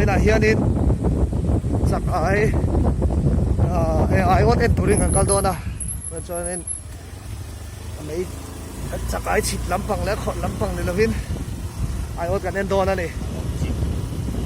Vawiinah hianin chak ai ah aiawt en turin kan kal dawn a chuanin mei chak ai chhit lampang leh khawrh lampang ni lovin aiawt kan en dawn a ni.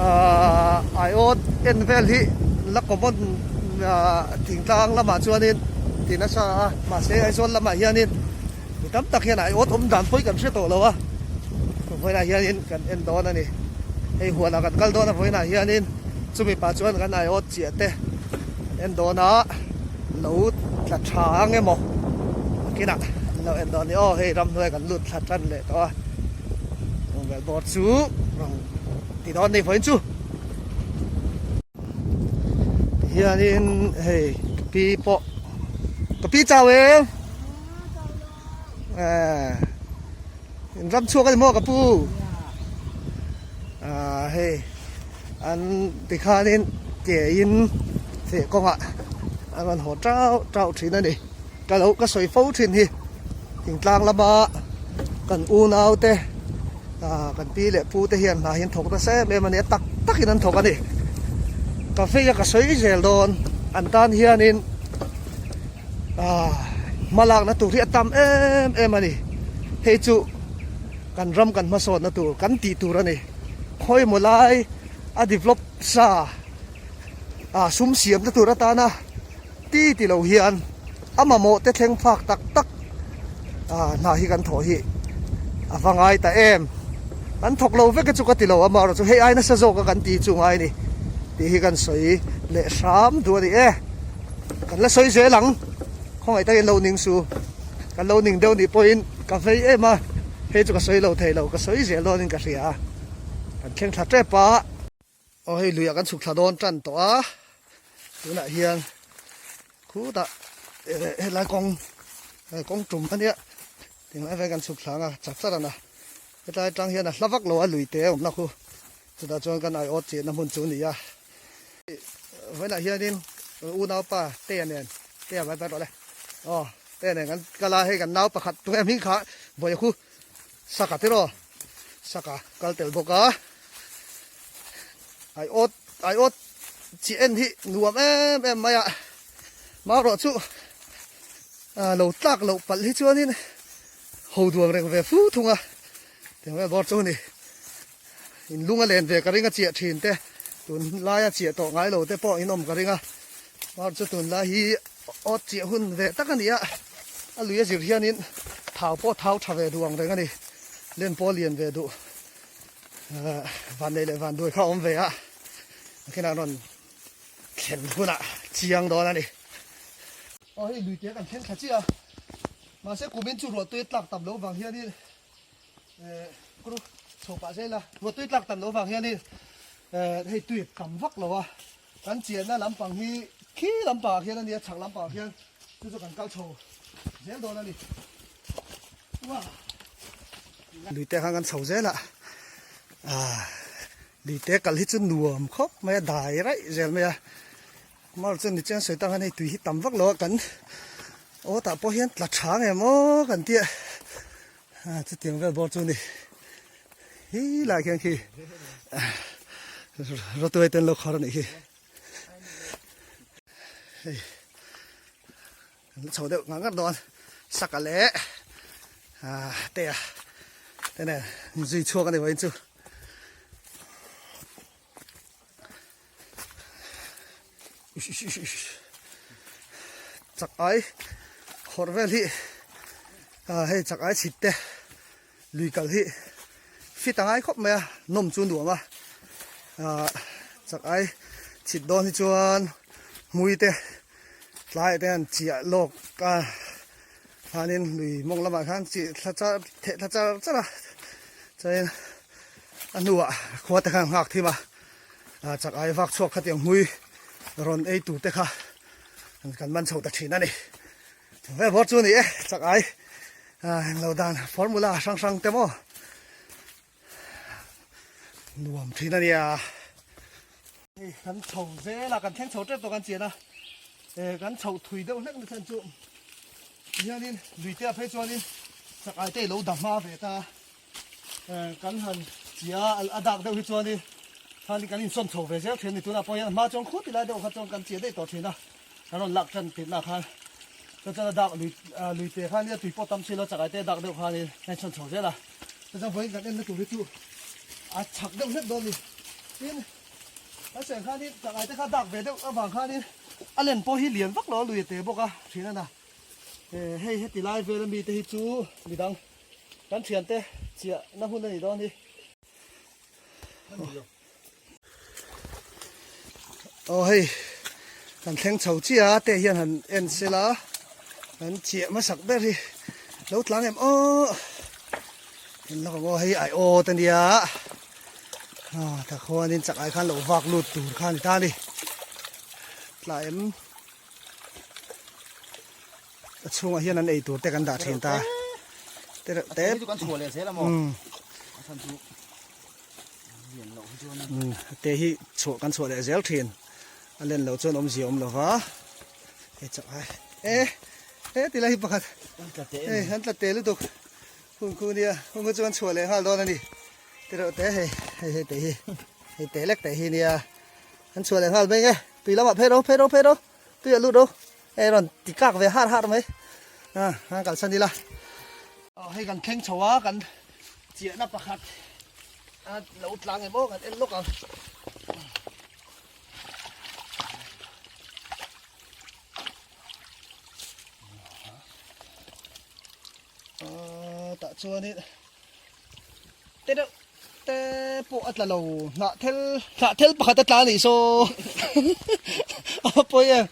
Ah aiawt en vel hi la common ah thingtlang lamah chuanin ti nasa a mahse Aizawl lamah hianin Mi tam tak hian aiawt awm dan pawi kan hre tawh lo a, vawiinah hianin kan en dawn a ni. Hei huanah kan kal dawn a vawiinah hianin chumi pah chuan kan aiawt chiah te kan en dawn a, lo tla tha ang emaw nakinah an lo en dawn a ni. Aw hei ramhnuai kan lut thla tan leh tawh a, bungbel bawr chu rawn ti dawn a ni vawiin chu. Tihianin hei ka pi pawh ka pi chau em? In ram chhuak a ni maw ka pu? Ah hei an tikhanin ke in feh kawngah an rawn haw tau tau thin a ni. Ka lo ka sawi fo thin hi thingtlang lama kan unau te ah kan pi leh pu te hian hna hi an thawk nasa em em a ni a tak takin an thawk a ni. Ka vei a ka sawi zel dawn an tan hianin. Hma lakna tur hi a tam em em a ni. Hei chu kan ram kan hmasawnna tur kan tih tur a ni. Khawimaw lai a develop sa a sum siamna tur atana ti ti lo hian a mamawh te thleng phak tak tak hna hi kan thawh hi a va ngai ta em. Kan thawk lo vek e chu ka ti lo amaherawhchu hei ai nasa zawk a kan ti chu ngai a ni tih hi kan sawi leh hram duh a ni e. Kan la sawi zel ang, khawngaih takin lo ning su, kan lo ning deuh nih pawhin ka vei em a, hei chu ka sawi lo thei lo, ka sawi zel dawnin ka hria a, kan thleng thla tep a. Aw hei luiah kan chhuk thla dawn tan tawh a, tunah hian khutah helai kawng kawng tum a nia, tinglai vel kan chhuk thla ang a, char char a na, hetlai atang hian a hla vak lo a lui te a awmna khu, chutah chuan kan aiawt chihna hmun chu a ni a. Vawiinah hianin unaupa Tea nen Tea vai vai rawh le aw Tea nen kan kal a hei kan nau pakhat tunge hming kha vawi khu Saka tiraw Saka kal tel bawk a ai awt ai awt chi en hi nuam em em mai a marawh chu lo tlak loh palh hi chuanin ho duang reng ve fu thung a tiang vel bawr chu a ni. In lung a len ve ka ring a chiah thin te tun laia chiah tawh ngai lo te pawh in awm ka ring a mar chu tun lai hi awt chiah hun ve tak a ni a a lui a zir hianin thau pawh thau tha ve duh ang reng a ni len pawh lian ve duh van nei leh van duai kha a awm ve a nakinah rawn thlen hunah chiang dawn a ni. Aw hei lui te kan thleng thla chiah a mahse kumin chu ruah tui tlak tam loh vang hianin Kru chho pah zel a, ruahtui tlak tam loh vang hianin hei tui tam vak lo a, kan chianna lampang hi khi lampangah khian a nia, chhak lampangah khian chu chu kan kal chho zel dawn a ni. Lui te khan kan chho zel a, lui te kal hi chu nuam khawp mai a, dai raih zel mai a. Mar chuan ni chiang sawi tak hian hei tui hi tam vak lo a kan aw tah pawh hian tla tha nge maw kan tia a chutiang vel bawr chu a ni hi lai khian khi rawtuai ten lo khar a nih hi hei kan la chho deuh ngar ngar dawn saka leh ah te a te nen zui chhuak a ni vawiin chu. Chak ai khawrh vel hi ah hei chak ai chhit te lui kal hi fit a ngai khawp mai a nawm chu nuam a ah chak ai chhit dawn hi chuan hmui te tlaiah te hian chiah lawk a khanin lui mawng lamah khan chi thla char theh thla char char a chuanin a hnuah khua te khan nghak thim a ah chak ai vak chhuak kha tiang hmui rawn ei tur te kha kan man chho ta thin a ni vel bawr chu a ni e chak ai ah englo dan formula hrang hrang te maw nuam thin a nia hei kan chho zel a kan thleng chho tep tawh kan chian a eh kan chhoh thui deuh hlek na chhan chu hianin lui te ah phei chuanin chak ai te ilo dah hma ve ta eh kan han chia a dak deuh hi chuanin. Khan kan insawn chho ve zel thin a ni. Tunah pawh hian a hma chuan khuti lai deuh kha chuan kan chiah daih tawh thin a, kan rawn lak tan tihna khan chuan chuan a dak lui lui te khan nia tui pawh tam si lo chakai te dak deuh khanin a insawn chho zel a. Chuan vawiin kan enna tur hi chu a chak deuh hlek dawn a ni. Tin, kan sawi ang khanin chakai te kha dak ve deuh avang khanin a len pawh hi lian vak lo a lui a te bawk a thin a na. Hei heti lai vel ami te hi chu midang kan thiante chiahna hun a nih dawn hi. Aw hei kan thleng chho chiah a te hian han en sela kan chiah hmasak ber hi lo tlang em aw en lawk ang aw hei ai aw te nia ah tah khuanin chak ai khan lo vak lut tur kha a ni ta a ni tla em a chhungah hian an ei tur te kan dah thin ta te reuh te te hi chhuah kan chhuah leh zel thin a len loh chuan awmzia awm lova hei chak ai e he ti lai hi pakhat hei an tla te lutuk hun khu nia hun khu chu kan chhuah leh nghal dawn a ni te reuh te hei hei hei te hi hei te lek te hi nia an chhuah leh nghal mai nge tui lamah phei ro phei ro phei ro Tui a lut ro, hei rawn ti kak ve har har mai, a han kalsan ila. Aw hei kan thleng chho a, kan chiahna pakhat a lo tlang em aw kan en lawk ang. Tah chuanin te deuh te pawh a tla lo hnah thel hnah thel pakhat a tla a nih saw a pawi em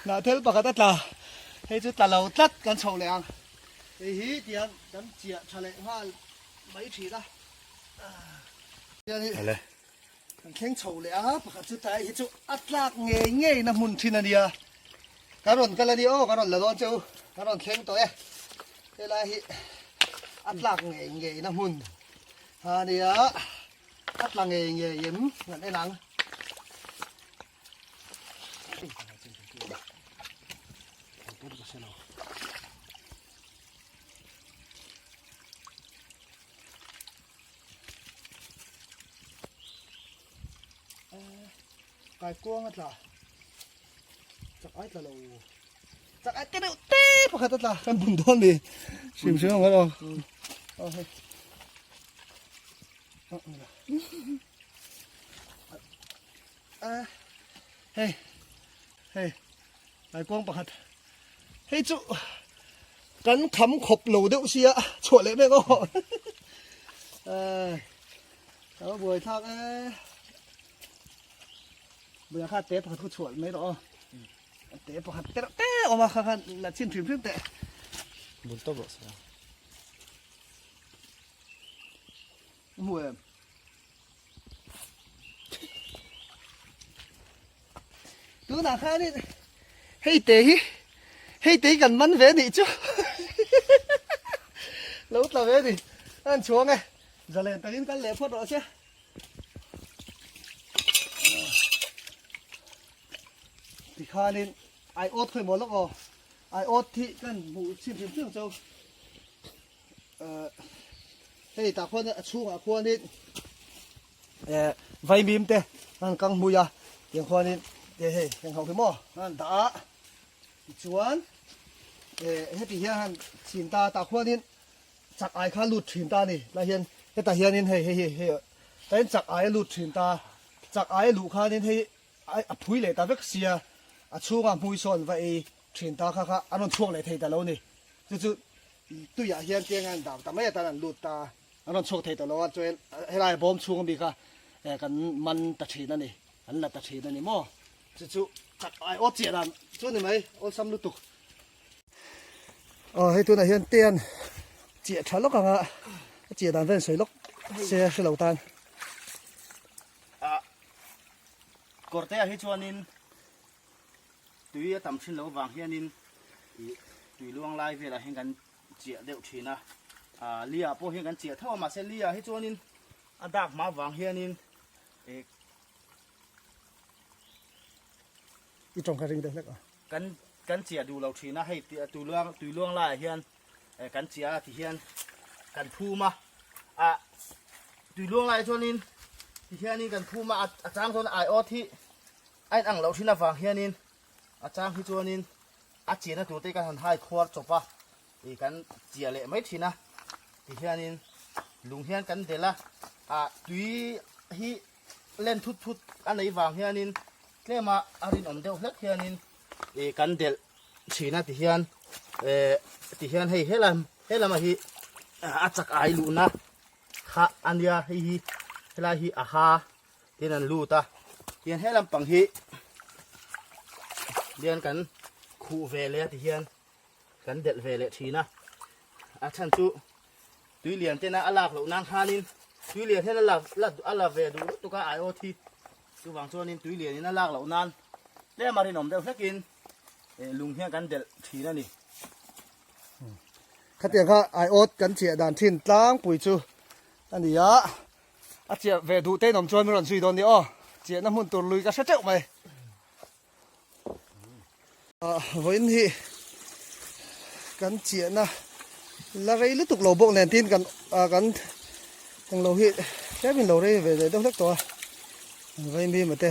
hnah thel pakhat a tla hei chu tla lo tlat kan chhoh leh ang hei hi tiang kan chiah tha leh nghal mai thin a kan thleng chho leh a pakhat chu tlai hi chu a tlak ngei ngei na hmun thin a nia Ka rawn kal a ni aw, ka rawn la dawn che u, ka rawn thleng tawh e. Helai hi a tlak ngei ngei na hmun a nia, a tla ngei ngei em kan en ang. Kai kuang a tla. Chak ai tla lo. Chak ai te deuh te pakhat a tla. Kan bun dawn ni. Hrim hrim ang aw. Aw hei. Hei. Hei. Kai kuang pakhat. Hei chu kan kham khawp lo deuh sia chhuah leh mek aw. Ai. Ka buai thlak e. Buia kha te pakhat khu chhuah mai rawh aw. Te pakhat te reuh te awm a kha khan la chin hrim hrim teh. Bul tawp rawh se. Hmu em? Tunah khanin hei te hi hei te hi kan man ve nih chu lo tla ve ni an chhuang e zalen takin kal leh phawt rawh se. Tikhanin ai awt khawi maw lawk aw ai awt hi kan hmuh chim hrim hrim chu hei tah khuan a chhungah khuanin vaimim te an kang hmui a tiang khuanin hei heng ho hi maw an dah a tichuan heti hian han chhin ta tah khuanin Chak ai kha lut thin ta a ni. Tlai hian hetah hianin hei hei hei hei tlaiin chak ai a lut thin ta. Chak ai a luh khanin hei a phui leh ta vek sia a chhungah hmui sawn va ei thin ta kha kha an rawn chhuak leh thei ta lo a ni. Chu chu tuiah hian tiang an dam ta mai atan an lut ta a, an rawn chhuak thei ta lo a chuan helai bawm chhung ami kha kan man ta thin a ni, an la ta thin a ni maw. Chu chu chak ai aw chiah dan chu a ni mai awlsam lutuk. Aw hei tunah hian te an chiah tha lawk ang a a chiah dan vel sawi lawk se a hrelo tan. A kawrte ah hi chuanin tui a tam thin loh avang hianin ih tui luang lai velah hian kan chiah deuh thin a, ah li ah pawh hian kan chiah tho a mahse li ah hi chuanin a dak hma avang hianin ih I tawng kha ring deuh hlek a. Kan kan chiah duh lo thin a, hei tui luang tui luang laiah hian kan chiah a ti hian kan phum a, ah tui luang laiah chuanin. Tihianin kan phum a, a chang chuan aiawt hi a inang loh thin avang hianin a chang hi chuanin a chiahna tur te kan han hai khuar chawp a, ih kan chiah leh mai thin a. Tihianin lung hian kan delh a, ah tui hi len thut thut a neih vang hianin tlema a rinawm deuh hlek hianin ih kan delh thin a tihian eh tihian hei helam helam ah hi a chak ai luhna kha a nia hei hi helai hi a ha tin an lut a tihian he lampang hi hian kan khuh ve leh a tihian kan delh ve leh thin a a chhan chu tui lian tena a lak loh nan khanin tui lian hian a la a la ve duh lutuk a aiawt hi chuvang chuanin tui lianin a lak loh nan tlem a rinawm deuh hlekin lung hian kan delh thin a ni. Khatiang kha aiawt kan chiah dan thin tlangpui chu a ni a, a chiah ve duh te in awm chuan min rawn zui dawn nia aw, chiahna hmun tur lui ka hre teuh mai. Vawiin hi kan chiahna la rei lutuk lo bawk nen tin kan kan englo hi tlem in lo rei ve leh deuh hlek tawh a, vawiin mi mate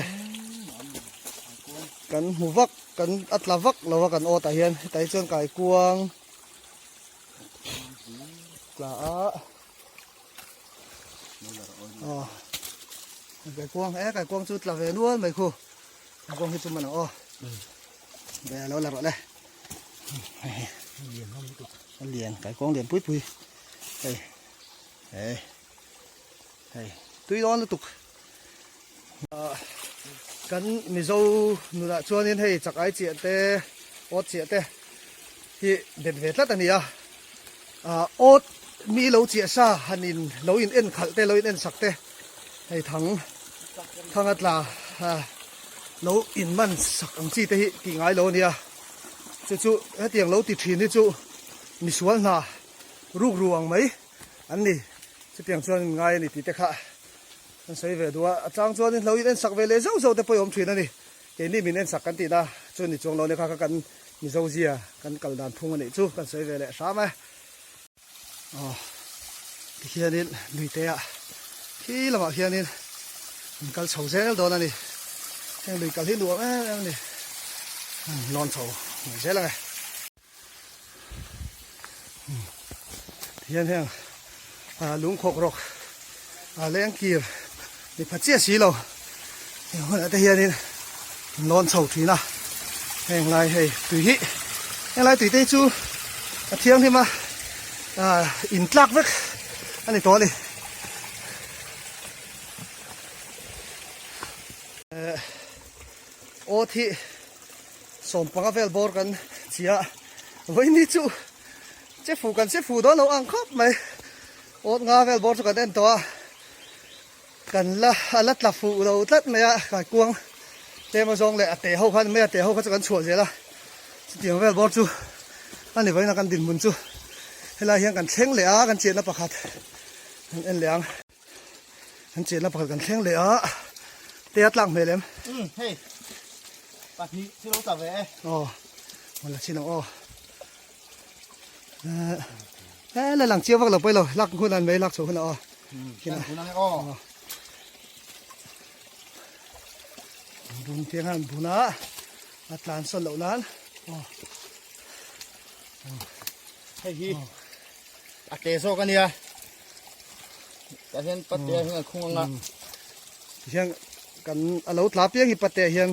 kan hmu vak. Kan a tla vak lo a kan awt ah hian hetah hi chuan kaikuang tla a aw kaikuang e kaikuang chu tla ve nual mai khu kaikuang hi chu man ang aw ve lo la rawh le a lian kaikuang lian pui pui hei hei hei tui dawn lutuk. Kan Mizo nunah chuanin hei chak ai chiah te awt chiah te hi bet ve tlat a ni a, awt mi lo chiah sa han in lo in en khalh te lo in en sak te hei thang thang a tla lo in man sak ang chi te hi tih ngai lo a ni a, chu chu hetiang lo ti thin hi chu misual hna rukru ang mai an ni chutiang chuan ngai a ni tih te kha. Kan sawi ve duh a, a chang chuanin hlo in ensak ve leh zauh zauh te pawh i awm thin a ni. Keini min ensak kan tihna chu ni chuang lo nia kha kha kan Mizo zia kan kal dan phung a nih chu kan sawi ve leh hram e. Aw tikhianin luite ah khi lamah khianin an kal chho zel dawn a ni. Heng lui kal hi nuam em em a ni. Lawn chho mai zel ang e. Hian heng ah lung khawk rawk ah leng kir ni pha chiah si lo heng hunah te hianin an lawn chho thin a heng lai hei tui hi heng lai tui te hi chu a thianghlim a ah in tlak vek a ni tawh a ni. Eh awt hi Sawmpanga vel bawr kan chi a, vawiin hi chu che fu kan che fu dawn lo ang khawp mai. Awt nga vel bawr chu kan en tawh a, kan la a la tla fuh lo tlat mai a, kaikuang tlem azawng leh a te ho khan mai a te ho kha chu kan chhuah zel a, chutiang vel bawr chu a ni vawiin a kan dinhmun chu helai hian kan thleng leh a, kan chiahna pakhat kan en leh ang. Kan chenna pakhat kan thleng leh a, te a tlak hmel em? Umm hei pahnih chu lo tla ve e. Aw maw la chin ang aw. Eh la lang chiang vak lo pawi lo lak hun an mai lak chho hun a aw. Kina hun ang e aw. Bun tiang han bun a a tlan sawn loh nan aw. Hei hi A te zawk a nia. Tah hian pate ah hian an khung ang a. Tihian kan a lo tla piang hi pate ah hian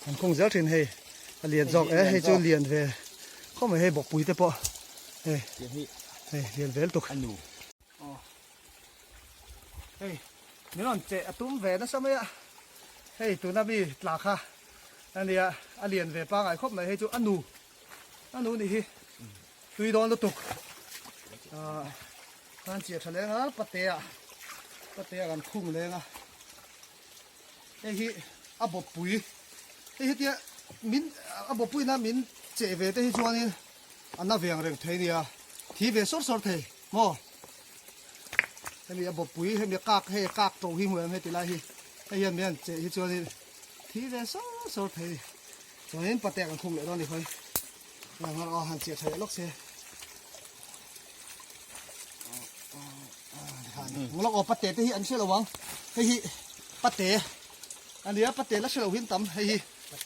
an khung zel thin hei. A lian zawk e hei chu lian ve khawp mai hei bawkpui te pawh hei hei lian vel tuk. A nu. Aw hei min rawn cheh a tum ve nasa mai a hei tuna mi tla kha a nia a lian ve pangai khawp mai hei chu a nu a nu nih hi. Tui dawn lutuk ah khan chiah tha leng a patea patea kan khung leng a hei hi a bawppui hei hetia min a bawppui na min cheh ve te hi chuanin a na ve ang reng thei nia thi ve sawr sawr thei maw hemi a bawppui hemi a kak hei a kak to hi hmu em heti lai hi hei hian min han cheh hi chuanin thi ve sawr sawr thei chuanin patea kan khung leh dawn a ni khawi. Aw han chiah tha leh lawk se. Lawk aw pate te hi an hre lo ang. Hei hi. Pate a nia pate la hrelo hin tam hei hi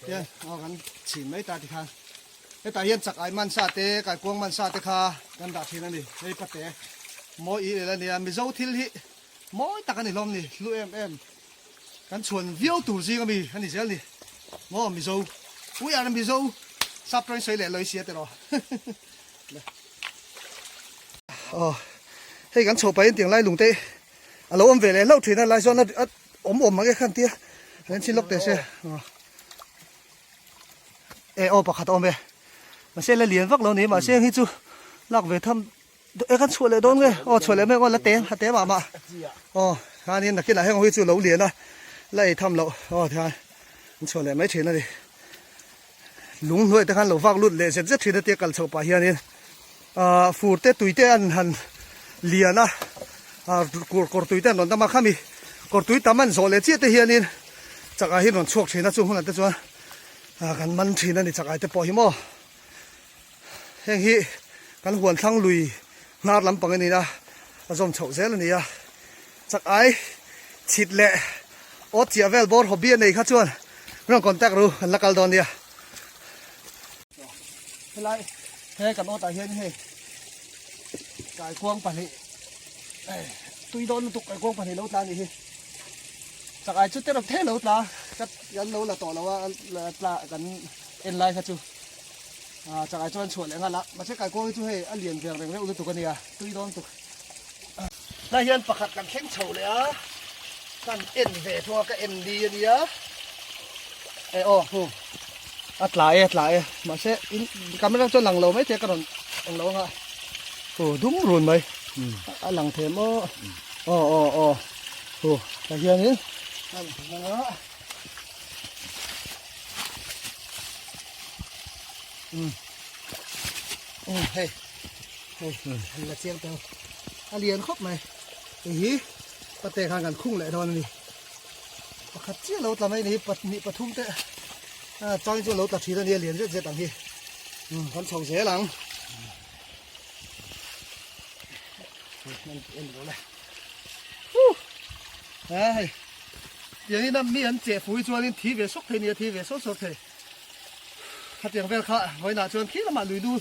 hian aw kan chhin mai ta tikhan hetah hian chak ai man sa te kaikuang man sa te kha kan dah thin a ni hei pate mawi i lel a nia mizo thil hi mawi tak a ni hlawm ni hlu em em kan chhuan viau tur zing ami a ni zel ni maw mizo we are mizo sap tawng sawi leh lawi sia tiraw aw hei kan chhoh pahin tiang lai lung te A lo awm ve leh hlauh thin a, lai chuan a awm awm mang e khan tia an en chhin lawk teh se. E aw pakhat a awm e. Mahse la lian vak lo ni mahse heng hi chu lak ve tham e khan chhuah leh dawn nge aw chhuah leh mek aw la te a te mah mah aw khanin nakinah heng ho hi chu lo lian a la ei tham loh aw tikhan an chhuah leh mai thin a ni. Lung hnuai te khan lo vak lut leh zet zet thin a tia kal chhoh pah hianin ahh fur te tui te an han lian a ah kawr kawr tui te an rawn dam a khami kawr tui tam an zawh leh chiah te hianin chak ah hian rawn chhuak thin a chung hunah te chuan ah kan man thin a ni chak ai te pawh hi maw heng hi kan huan thlang lui hnar lampang a ni a a zawm chhoh zel a ni a chak ai chhit leh awt chiah vel bawr hobby a nei kha chuan rawn contact ru an la kal dawn nia. Helai he kan awt ah hian hei kaikuang pahnih tui dawn lutuk kaikuang pahnih lo tla a nih hi chak ai chu te rawk thei lo tla ka kan lo la tawh lo a tla kan en lai kha chu ah chak ai chuan chhuah leh nghal a mahse kaikuang hi chu hei a lian ve reng reuh lutuk a nia tui dawn lutuk. Tlai hian pakhat kan thleng chho leh a, kan en ve thung a, ka en li a nia. E aw hu, a tla e a tla e, mahse in camera chuan lang lo mai thei a ka rawn eng lo anga hu dum run mai, a lang thei maw aw aw aw hu tah hianin a lang a. Um um hei. Hei an la chiang tawh a lian khawp mai hei hi pate khan kan khung leh dawn a ni pakhat chiah lo tla mai a ni hi pahnih pathum te a chang chu lo tla thin a ni a lian zet zet ang hi um kan chho zel ang hei tiang in a mi an cheh fui chuanin thi ve sawk thei a ni a thi ve sawk sawk thei. Khatiang vel kha vawiinah chuan khi lamah lui dul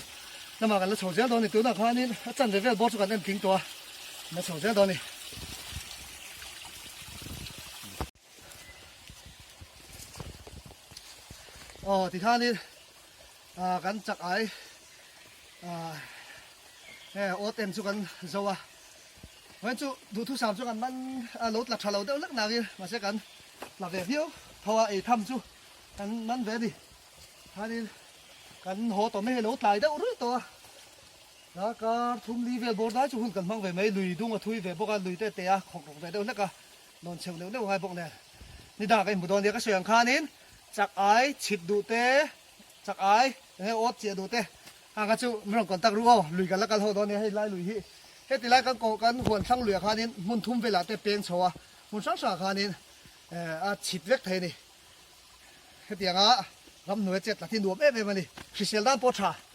lamah kan la chho zel dawn a ni. Tunah khanin a chanve vel bawr chu kan en tling tawh a, kan la chho zel dawn a ni. Aw tikhanin ah kan chak ai ah he awt en chu kan zo a, vawiin chu duhthusam chu kan man a lo tla tha lo deuh hlek nangin mahse kan tla ve viau tho a ei tham chu. Kan man ve a ni. Khanin kan haw tawh mai hei lo tlai deuh ruih tawh a. Darkar thum li vel bawr dai chu hun kan hmang ve mai. Lui dung a thui ve bawk a, lui te te a khawk rawk ve deuh hlek a. Nawn chheuh neuh neuh ngai bawk nen. Ni dangah ka inhmu dawn nia ka sawi ang khanin chak ai chhit duh te, chak ai eng nge awt chiah duh te hang kha chu min rawn contact ru aw. Lui kan la kal ho dawn nia hei lai lui hi. Heti lai kan kawh kan huan thlang luiah khanin hmun thum velah te peng chho a, hmun hrang hrangah khanin a chhit vek thei a ni. Hetianga ramhnuai chet tlat hi nuam em em a ni. Hrisel dan pawh tha.